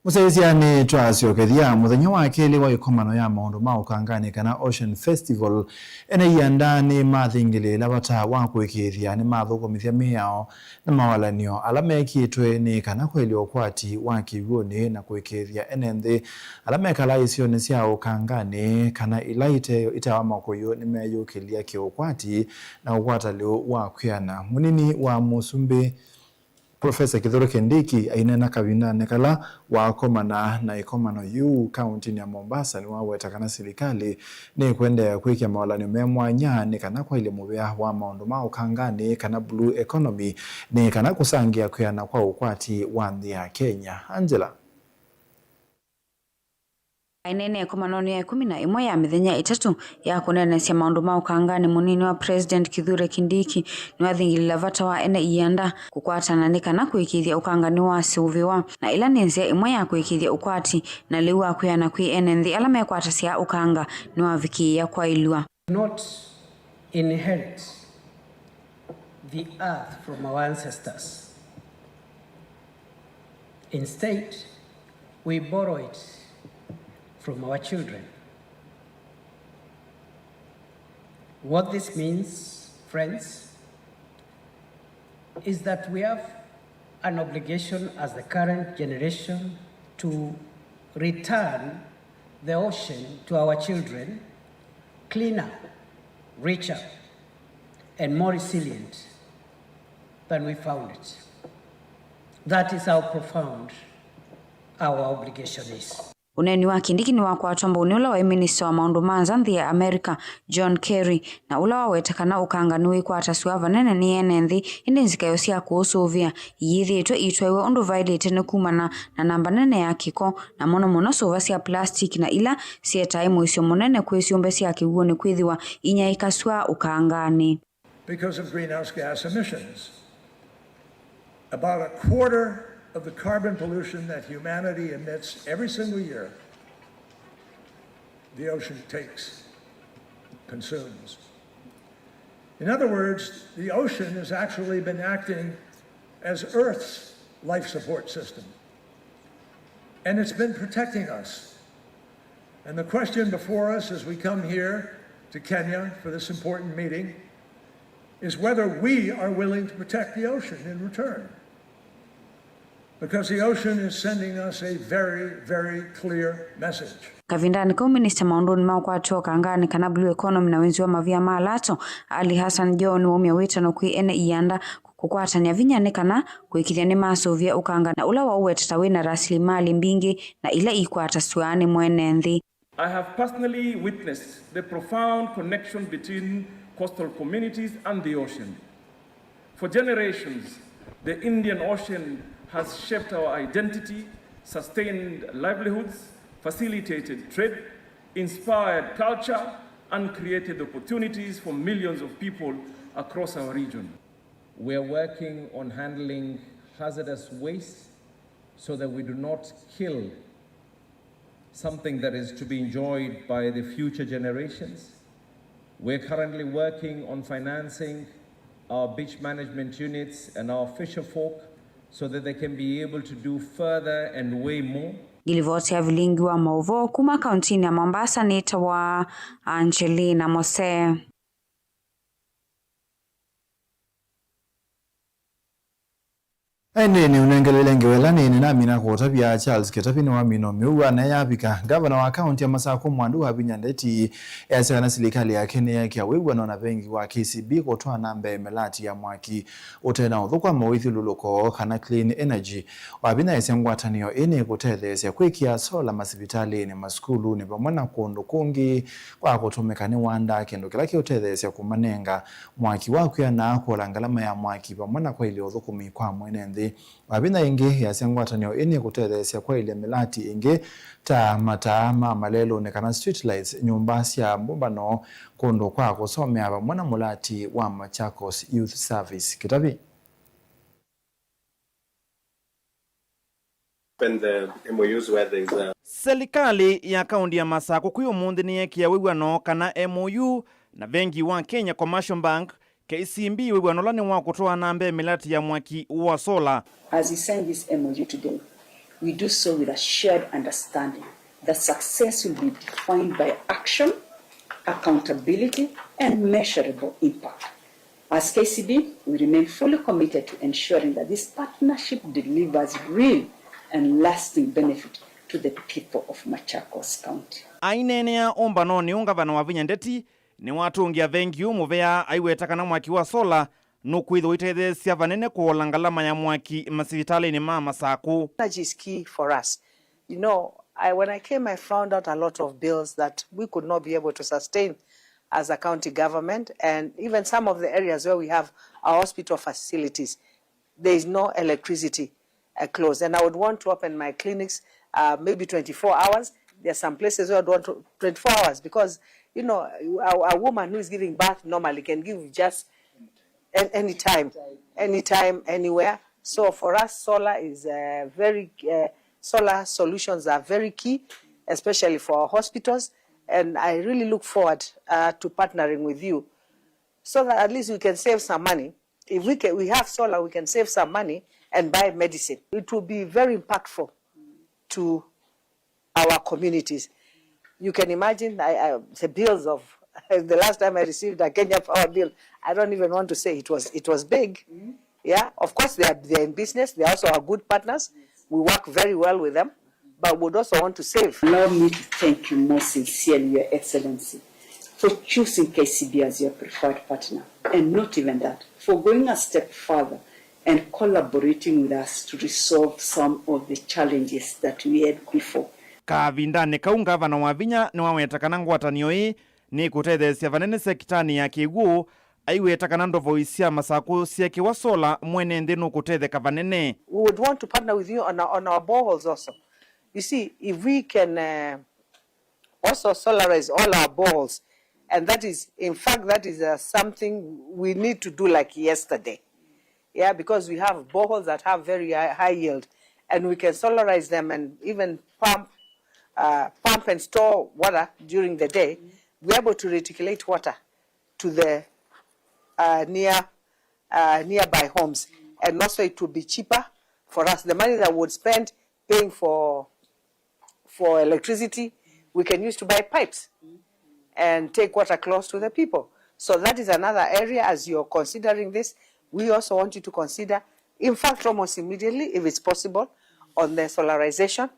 Mũsyaĩĩsya, nĩtwasyokethya mũthenya wa kelĩ wa ĩkomano ya maũndũ ma ũkanganĩ kana Ocean Festival. Ene ianda nĩmathingĩlĩĩla vata wa kũĩkĩĩthya nĩmathũkũmĩthya mĩao na mawalany'o ala mekĩtwe nĩ kana kwaĩlya ũkwati wa kĩw'ũnĩ na kũĩkĩĩthya ene nthĩ ala mekalaa isionĩ sya ũkanganĩ kana ila ite-, itawa makũyũ nĩmeyũkĩlya kĩũkwati na ũkwata lĩu wa kwĩana. Mũnini wa mũsumbĩ Profesa Kithure Kindiki aineena kavindanĩ kala wakomana na ĩkomano yĩu kaũntĩnĩ ya Mombasa, nĩwaweta kana silikalĩ nĩkũendeea kwĩkĩa mawalany'o me mwanya nĩ kana kwaĩlya mũvea wa maũndũ ma ũkanganĩ kana blue economy nĩ kana kũsangĩa kwĩana kwa ũkwati wa nthĩ ya Kenya. Angela. Aineenea ĩkomanonĩ ya ĩkũmi na ĩmwe ya mĩthenya ĩtatũ ya kũneenesya maũndũ ma ũkanganĩ, mũnini wa President Kithure Kindiki nĩwathingĩlĩla vata wa ene ianda kũkwatana nĩ kana kũĩkĩĩthya ũkanga nĩwasũvĩwa, na ĩla nĩ nzĩa ĩmwe ya kũĩkĩĩthya ũkwati na lĩu wa kwĩana kwĩ ene nthĩ ala mekwatasya ũkanga nĩwavikĩĩa kwaĩlw'a. Not inherit the earth from our ancestors. Instead, we borrow it from our children. What this means, friends, is that we have an obligation as the current generation to return the ocean to our children cleaner, richer, and more resilient than we found it. That is how profound our obligation is. Ũneeni wa Kindiki nĩwakwatwa mbau nĩ ũla waĩ minista wa maũndũ ma nza nthĩ ya America, John Kerry, na ũla waweta kana ũkanga nĩwĩkwatasw'a vanene nĩ ene nthĩ, ĩndĩ nzikaĩo sya kũũsũvĩa iyĩthĩĩtwe iitwaĩwe ũndũ vaĩlĩte nĩ kumana na namba nene ya kĩko, na mũno mũno sũva sya plastic na ila syetaa mũisyo mũnene kwĩ syũmbe sya kĩw'ũnĩ kwĩthĩwa inyaĩĩkasw'a ũkanganĩ. Because of greenhouse gas emissions. About a quarter of the carbon pollution that humanity emits every single year, the ocean takes, consumes. In other words, the ocean has actually been acting as Earth's life support system, and it's been protecting us. And the question before us as we come here to Kenya for this important meeting is whether we are willing to protect the ocean in return. Because the ocean is sending us a very, very clear message. Kavindanĩ kau, minista maũndũnĩ ma ũkwati wa ũkanganĩ kana blue economy na wĩnzi wa mavia ma lato, Ali Hassan Joho, nĩwaumya wĩtano kwĩ ene ianda kũkwatany'a vinya nĩ kana kũĩkĩĩthya nĩmasũvĩa ũkanga na ũla waũweteta wĩna rasilimali mbingĩ na ila ikwatasw'a nĩ mwene nthĩ. I have personally witnessed the profound connection between coastal communities and the ocean. For generations, the Indian Ocean has shaped our identity, sustained livelihoods, facilitated trade, inspired culture, and created opportunities for millions of people across our region. We are working on handling hazardous waste so that we do not kill something that is to be enjoyed by the future generations. We're currently working on financing our beach management units and our fisher folk so that they can be able to do further and way more. Nĩ livoti ya vilingi wa maũvoo kuma kauntinĩ ya Mombasa nĩtawa Angelina Mose. Aendee nĩũnengelele ngewa ĩla nĩnĩ namina kũũtavya. Charles Kĩtavi nĩwamina ũmĩu wa naĩ yavika. Ngavana wa kaũnti ya Masakũ Mwandũ Wavinya Ndeti easya kana silikalĩ yake nĩyeekĩa wĩw'ano na vengi wa K C B kũtwaa na mbee mĩlati ya mwaki ũte na ũthũku wa mawĩthyũlũlũko kana clean energy. Wavinya easya ngwatanĩo ĩĩ nĩkũtetheesya kwĩkĩa sola masivitalĩnĩ, masukulunĩ vamwe na kũndũ kũngĩ kwa kũtũmĩka nĩ wandaa, kĩndũ kĩla kĩũtetheesya kũmanenga mwaki wa kwĩana, kũola ngalama ya mwaki vamwe na kwaĩlya ũthũkũmi kwa mwene nthĩ. Wavinya ĩngĩ easya ngwatanĩo ĩĩ nĩkũtetheesya kwaĩlya mĩlati ĩngĩ ta mataa ma malelũnĩ kana street lights, nyũmba sya mbũmbano, kũndũ kwa kũsomea vamwe na mũlati wa Machakos Youth Service. Kĩtavi. Open the M O Us where there is a Selikalĩ ya kaũnti ya Masakũ kwĩ ũmũnthĩ nĩyeekĩa wĩw'ano kana M O U na vengi wa Kenya Commercial Bank, K C B, wĩw'ano ũla nĩ wa kũtwaa na mbee mĩlati ya mwaki wa sola. As we sign this M O U today, we do so with a shared understanding that success will be defined by action, accountability and measurable impact. As K C B, we remain fully committed to ensuring that this partnership delivers real and lasting benefit to the people of Machakos County. Aineenea ũmbanonĩ ũũ, Ngavana Wavinya Ndeti nĩwatũngĩa vengi ũũ mũvea aiweta kana mwaki wa sola nũkwĩthĩwa ũitetheesya vanene kũola ngalama ya mwaki masivitalĩnĩ ma Masakũ. Energy is key for us. You know, I, when I came, I found out a lot of bills that we could not be able to sustain as a county government, and even some of the areas where we have our hospital facilities, there is no electricity uh, close. And I would want to open my clinics uh, maybe twenty-four hours. There are some places where I'd want to, twenty-four hours because, you know, a, a woman who is giving birth normally can give just an, anytime, anytime, anywhere. So for us, solar is uh, very, uh, solar solutions are very key, especially for our hospitals. And I really look forward uh, to partnering with you so that at least we can save some money. If we can, we have solar, we can save some money and buy medicine. It will be very impactful to our communities. You can imagine I, I, the bills of the last time I received a Kenya Power bill. I don't even want to say it was it was big. Yeah, of course they are they're in business. They also are good partners. We work very well with them, but we would also want to save. Allow me to thank you most sincerely, Your Excellency, for choosing K C B as your preferred partner, and not even that, for going a step further and collaborating with us to resolve some of the challenges that we had before. Kavindanĩ kau, Ngavana Wavinya nĩwaweta kana ngwatanĩo ĩĩ nĩkũtetheesya vanene sekitanĩ ya kĩw'ũ, aiweta kana ndovoi sya Masakũ syekĩwa sola, mwene nthĩ nũkũtetheka vanene. We would want to partner with you on our, on our boreholes also. You see, if we can uh, also solarize all our boreholes. And that is, in fact, that is uh, something we need to do like yesterday. Yeah, because we have boreholes that have very high, high yield, and we can solarize them and even pump, uh, pump and store water during the day. We're able to reticulate water to the uh, near uh, nearby homes, and also it will be cheaper for us. The money that we would spend paying for for electricity, we can use to buy pipes and take water close to the people. So that is another area, as you're considering this, we also want you to consider, in fact, almost immediately, if it's possible, on the solarization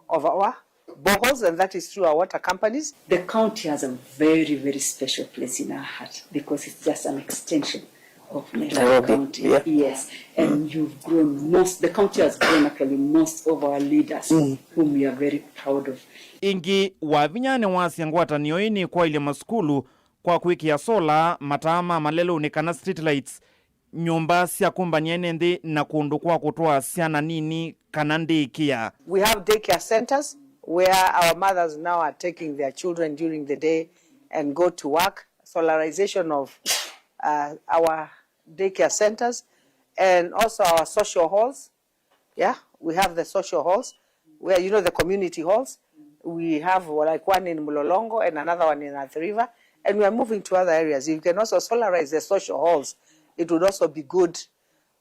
of our boreholes, and that is through our water companies. The county has a very, very special place in our heart because it's just an extension of Nairobi, Nairobi, County. Yeah. Yes, and you've grown most, the county has grown actually most of our leaders, mm, whom we are very proud of. Ĩngĩ, Wavinya nĩwasya ngwatanĩo ĩĩ nĩkwaĩlya masukulu kwa kwĩkĩa sola, mataa ma malelũnĩ kana street lights, nyũmba sya kũmbanĩa ene nthĩ na kũndũ kwa kũtwaa syana nini kana ndĩkĩa. We have daycare centers where our mothers now are taking their children during the day and go to work, solarization of, uh, our daycare centers, and also our social halls. Yeah, we have the social halls where, you know, the community halls. We have, like, one in Mlolongo and another one in Athi River, and we are moving to other areas. If you can also solarize the social halls, it would also be good,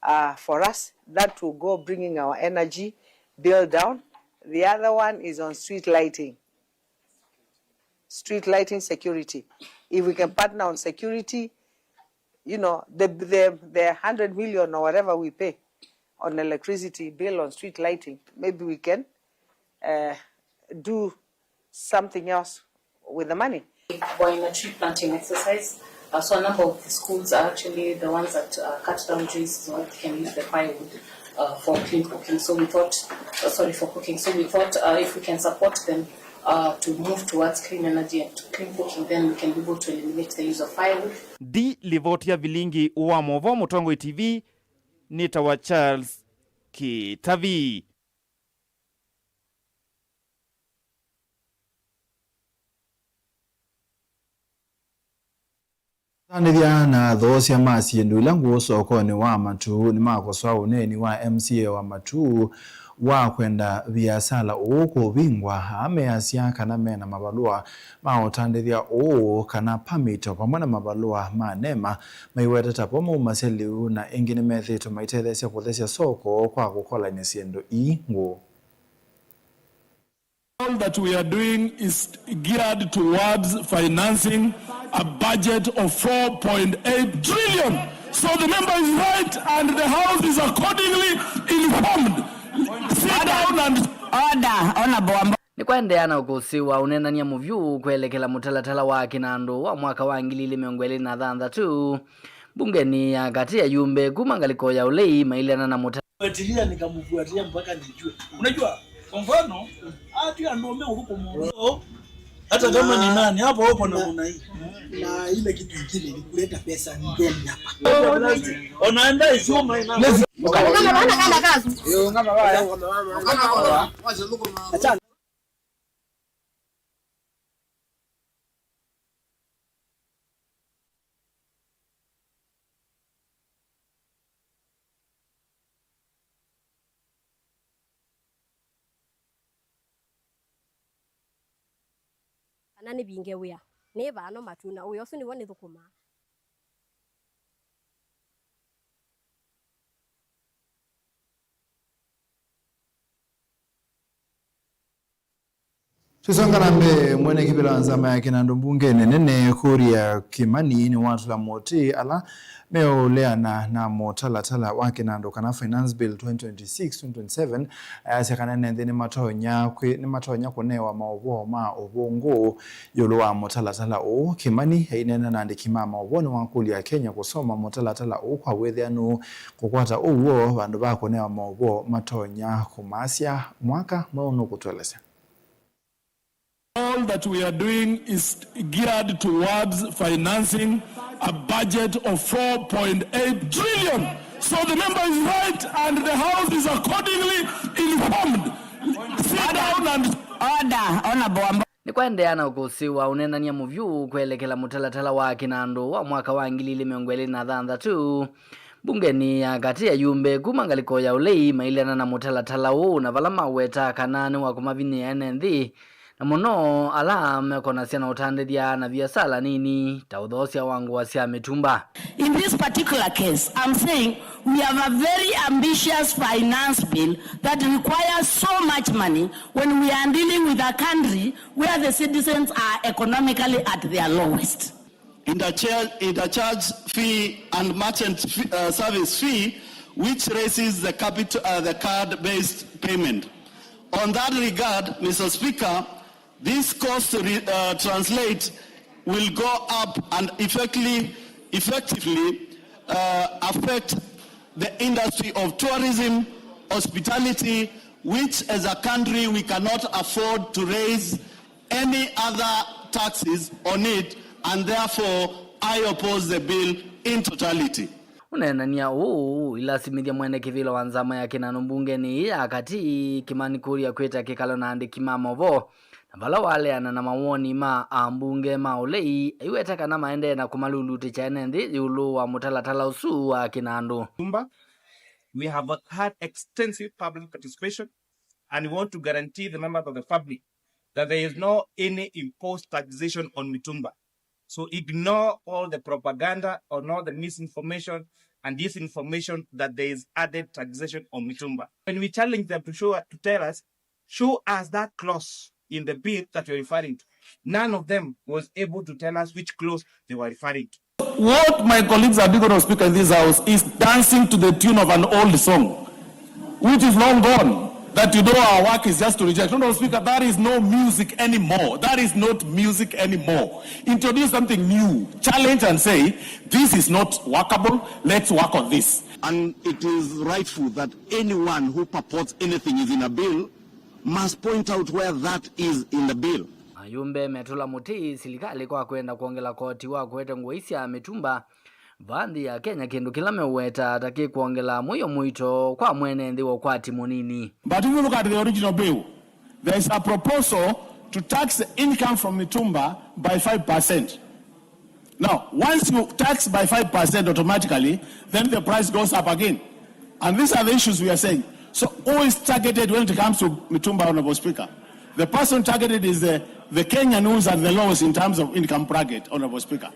uh, for us. That will go bringing our energy bill down. The other one is on street lighting. Street lighting security. If we can partner on security, you know, the, the, the hundred million or whatever we pay on electricity bill on street lighting, maybe we can, uh, do something else with the money. We're in a tree planting exercise. Uh, so a number of the schools are actually the ones that, uh, cut down trees so that they can use the firewood, uh, for clean cooking. So we thought, uh, sorry, for cooking. So we thought, uh, if we can support them, uh, to move towards clean energy and to clean cooking, then we can be able to eliminate the use of firewood. Ndi livoti ya vilingi wa movoo Mũtongoi T V, nĩtawa Charles Kĩtavi. Atandĩthya na athoosya ma syĩndũ ila ngũũ sokonĩ wa Matuu nĩmakosoa ũneeni wa M C A wa Matuu wa kwenda viasala ũũ kũvingwa, aa measya kana mena mavalũa ma ũtandĩthya ũũ kana permit, o vamwe na mavalũa ma NEMA, maiwetete vo maumasya lĩu, na ĩngĩ nĩmethĩĩtwe maitetheesya kũthesya soko kwa kũkolany'a syĩndũ ii ngũũ. All that we are doing is geared towards financing a budget of four point eight trillion. So the member is right and the House is accordingly informed. Sit down and... Order, Honorable Wambua. Nĩkwaendeea na ũkũsĩ wa ũneenany'a mũvyũ kwelekela mũtalatala wa kĩnandũ wa mwaka wa ngili ilĩ mĩongo ĩlĩ na thanthatũ mbungeni ya katĩ, ayumbe kuma ngalĩko ya ũlei maileana na mũta- Fuatilia, nikamfuatilia mpaka nijue. Unajua, kwa mfano, hata andũ wame huko Mungu, hata kama ni nani, hapo hapo na kuna hii. Na ile kitu ingine ni kuleta pesa ngeni hapa. Onaenda isoma ina. Ungama bana kana kazu. Ungama baya. Achana. Kana nĩvinge wĩa, nĩ vano Matuu, na wĩa ũsu nĩw'o nĩthũkũmaa. Tũisonga na mbee, mwene kĩvĩla wa nzama ya kĩnandũ mbungenĩ nene Kuria Kimani nĩwatũla mũtĩ ala meũleana na mũtalatala wa kĩnandũ kana Finance Bill twenty twenty-six twenty twenty-seven, ayasya kana ene nthĩ nĩmatonya kwĩ-, nĩmatonya kũnewa maũvoo ma ũvũngũ ĩũlũ wa mũtalatala ũũ. Kimani aineena na andĩki ma maũvoo nĩwakũlya Akenya kũsoma mũtalatala ũũ kwa wĩthĩanu, kũkwata ũw'o vandũ va kũnewa maũvoo matonya kũmaasya. Mwaka mweũ nũkũtũelesya. All that we are doing is geared towards financing a budget of four point eight trillion. So the member is right and the House is accordingly informed. Sit down and... Order, Honorable Wambua. Nĩkwaendeea na ũkũsĩ wa ũneenany'a mũvyũ kwelekela mũtalatala wa kĩnandũ wa mwaka wa ngili ilĩ mĩongo ĩlĩ na thanthatũ mbungenĩ ya katĩ, ayumbe kuma ngalĩko ya ũlei maileana na mũtalatala ũũ, na vala maweta kana nĩ wa kũmavinyĩĩa ene nthĩ, na mũno ala mekonasya na ũtandĩthya na viasala nini ta ũthoosya wa ngũa sya mĩtumba. In this particular case, I'm saying we have a very ambitious finance bill that requires so much money when we are dealing with a country where the citizens are economically at their lowest. interchange, interchange fee and merchant fee, uh, service fee, which raises the capital, uh, the card-based payment. On that regard, Mister Speaker, this cost re-, uh, translate will go up and effectively, effectively, uh, affect the industry of tourism, hospitality, which as a country we cannot afford to raise any other taxes on it, and therefore I oppose the bill in totality. Ũneenany'a ũũ, ilasimĩthya mwene kĩvĩla wa nzama ya Kĩnanũ mbungenĩ ĩĩ ya katĩ, Kimani Kuria, kwĩta kĩkalo na andĩki ma movoo, na vala waleana na mawoni ma ambunge ma ũlei, aiweta kana maendee na kũmalulutĩkya ene nthĩ ĩũlũ wa mũtalatala ũsu wa kĩnandũ. Mitumba, we have had extensive public participation and we want to guarantee the members of the public that there is no any imposed taxation on mitumba. So ignore all the propaganda or all the misinformation and disinformation that there is added taxation on mitumba. When we challenge them to show, to tell us, show us that clause in the bill that you're referring to. None of them was able to tell us which clause they were referring to. What my colleagues are doing, Honorable Speaker, in this house is dancing to the tune of an old song, which is long gone, that, you know, our work is just to reject. Honorable Speaker, that is no music anymore. That is not music anymore. Introduce something new. Challenge and say, "This is not workable. Let's work on this." And it is rightful that anyone who purports anything is in a bill must point out where that is in the bill. Ayũmbe metũla mũtĩ silikalĩ kwa kwenda kwongela koti wa kũete ngũi sya mĩtumba vaa nthĩ ya Kenya, kĩndũ kĩla meũweta ta kĩkwongela mũio mũito kwa mwene nthĩ wa ũkwati mũnini. But if you look at the original bill, there is a proposal to tax the income from mitumba by five percent. Now, once you tax by five percent automatically, then the price goes up again. And these are the issues we are saying. So who is targeted when it comes to mitumba, Honorable Speaker? The person targeted is the, the Kenyan who is at the lowest in terms of income bracket, Honorable Speaker.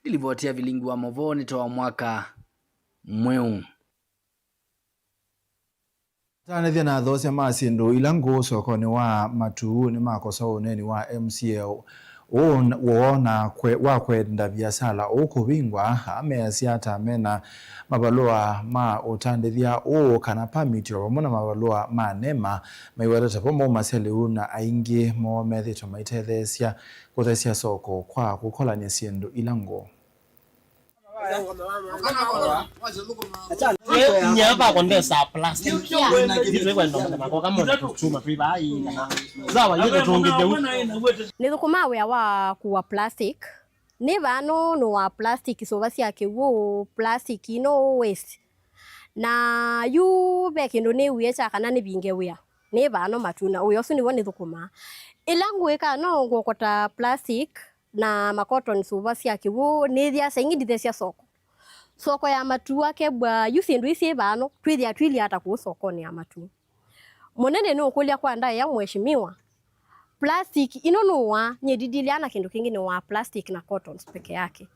Nĩ livoti ya Vilingi wa Movoo nĩ ta wa mwaka mweũ. Atanĩthya na athoosya ma syĩndũ ila ngũũ sokonĩ wa Matuu nĩmakosoa ũneeni wa M C A ũũ woo na kwe-, wa kwenda viasala ũũ kũvingwa, aa measya ata mena mavalũa ma ũtandĩthya ũũ kana pamiti o vamwe na mavalũa ma NEMA, maiweta ta vo maumasya lĩu na aingĩ moo methĩĩtwe maitetheesya kũthesya soko kwa kũkolany'a syĩndũ ila ngũũ. Nĩthũkũmaa wĩa wa kũa plastic. Nĩ vano nũaa plastic, sũva sya kĩw'ũ, plastic ino waste. Na yu ve kĩndũ nĩwie kya kana nĩvinge wĩa. Nĩ vano Matuu na wĩa ũsu nĩw'o nĩthũkũmaa. Ĩla ngwĩka no ngwokota plastic na makotoni, sũva sya kĩw'ũ, nĩthĩa saingĩ ndithesya soko. Soko ya Matuu akebwa, yu syĩndũ ii syĩ vano, twĩthĩa tũilye ata kũu sokonĩ ya Matuu? Mũnene nũũkũlya kwa ndaĩa, Mheshimiwa, plastic ino nũaa? Nyie ndidilya na kĩndũ kĩngĩ, nũaa plastic na cottons peke yake.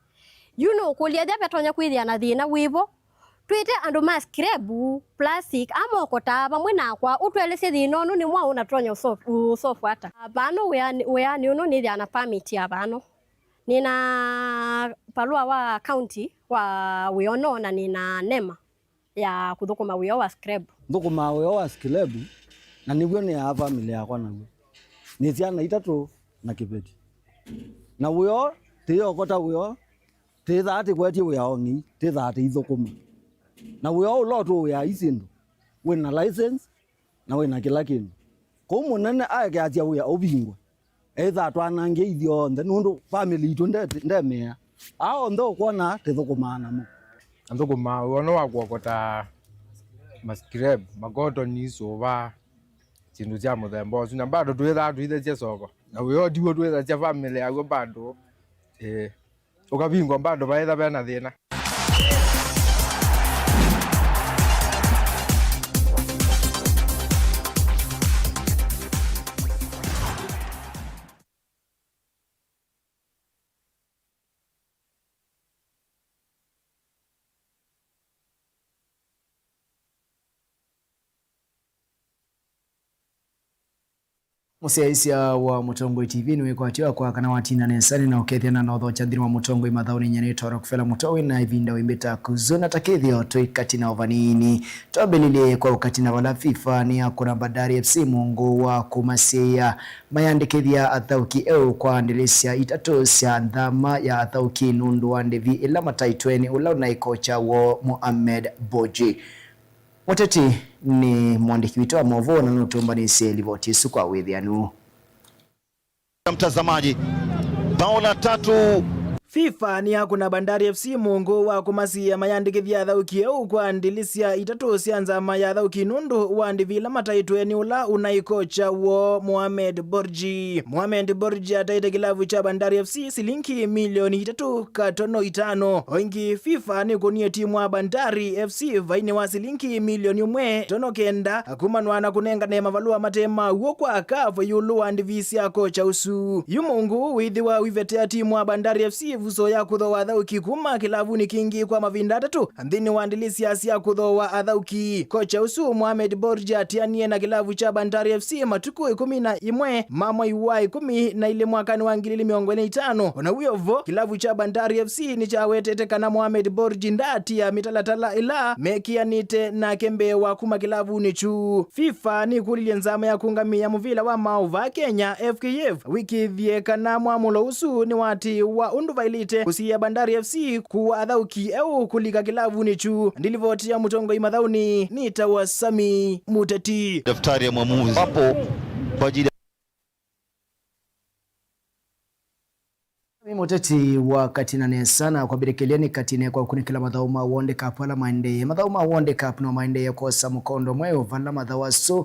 Yu nũũkũlya, ethĩa vetonya kwĩthĩa na thĩna wĩvo, twĩte andũ ma scrap plastic, amokotaa vamwe nakwa, ũtũelesye thĩna ũno nĩ mwaũ na tũtonya ũso-, ũsolve ata. Vano wĩanĩ, wĩanĩ ũno nĩthĩaa na permit ya vano. Nĩna valũa wa county wa wĩa ũno na nĩna NEMA ya kũthũkũma wĩa wa scrap. Nthũkũmaa wĩa wa scrap, na nĩw'o nĩaa family yakwa naw'o. Nĩ syana itatũ na kĩveti. Na wĩa ũũ, tĩyokota wĩa ũũ, tĩthaa tĩkwetye wĩa o ng'ei, tĩthaa tĩithũkũma. Na wĩa ũla ũtũĩaa i syĩndũ, wĩ na license, na wĩ na kĩla kĩndũ. Kwoou mũnene aekeasya wĩa ũvingwe, eitha atwanangĩe ithyonthe, nũndũ family itũ nde-, ndemĩea. Aa onthe ũkwona tĩthũkũmaa namo. Athũkũmaa wĩa ũno wa kũokota ma scrap, makotoni, sũva, syĩndũ sya mũthemba ũsu, na bado twĩthaa tũithesya soko. Na wĩa ũũ tiw'o twĩthasya family yaw'o bado. Ĩĩ. Ũkavingwa bado vaetha vena thĩna. Mũsyaĩĩsya wa Mũtongoi T V nĩwĩkwatyo akwa kana watina nesa nĩ na ũkethya na nothokya nthĩnĩ wa Mũtongoi mathaũnĩ nyanĩtwa Rockefeller Mũtongoi na ĩvinda wĩmbĩta kũzũ na takĩthyo tũikati na ũvanini. Twambĩlĩlye kwa ũkati na vala FIFA nĩ ya kũna Bandari F C mũngũ wa kũmasĩĩa mayandĩkĩthya athaũki eũ kwa ndĩlĩsya itatũ sya nthama ya athaũki nũndũ wa ndĩvi ĩla mataĩtwe nĩ ũla ũnaĩ kocha woo Mohamed Borji. Mũteti nĩ mwandĩki witũ wa maũvoo na nũtũmbanĩsye livoti ĩsu kwa wĩthĩanu. Mtazamaji, bao la tatu. FIFA nĩ ya kũna Bandari F C mũngũ wa kũmasiĩa mayandĩkĩthya athaũki eũ kwa ndĩlĩsya itatũ sya nzama ya athaũki nũndũ wa ndĩvi ĩla mataĩtwe nĩ ũla ũnaĩ kocha woo Mohamed Borji. Mohamed Borji ataĩte kĩlavu kya Bandari F C silingi milioni itatũ katono itano. O ĩngĩ, FIFA nĩkũnie timu wa Bandari F C vainĩ wa silingi milioni ũmwe tono kenda kumanwa na kũnengane mavalũa mate ma w'o kwa CAF ĩũlũ wa ndĩvi sya kocha ũsu. Yu mũngũ wĩthĩwa ũivetea timu wa Bandari F C ĩvuso ya kũthooa athaũki kuma kĩlavunĩ kĩngĩ kwa mavinda atatũ nthĩnĩ wa ndĩlĩsya sya kũthooa athaũki. Kocha ũsu Mohamed Borji atianie na kĩlavu kya Bandari F C matukũ ĩkũmi na ĩmwe ma mwai wa ĩkũmi na ilĩ mwakanĩ wa ngili ili mĩongo ĩlĩ na itano. O na wĩ o vo, kĩlavu kya Bandari F C nĩkyawetete kana Mohamed Borji ndaatia mĩtalatala ĩla mekĩanĩte nake mbee wa kuma kĩlavunĩ kyu. FIFA nĩkũlilye nzama ya kũngamĩĩa mũvĩla wa maũ vaa Kenya, F K F, wĩkĩĩthye kana mwamũlo ũsu nĩwatĩĩwa ũndũ vaĩlĩte kũsiĩĩa Bandari F C kũa athaũki eũ kũlika kĩlavunĩ kyu. Ndilivoti ya Mũtongoi mathaũnĩ nĩtawa Sami Mũteti. Daftari ya mwamuzi hapo kwa ajili ya Sami Mũteti wa katĩ na nesa na kwambĩlĩkĩlya nĩ katĩ ne kwa kũkunĩkĩla mathaũ ma World Cup ala maendeeye. Mathaũ ma World Cup no maendeeye kwosa mũkondo mweũ vala mathaũ asu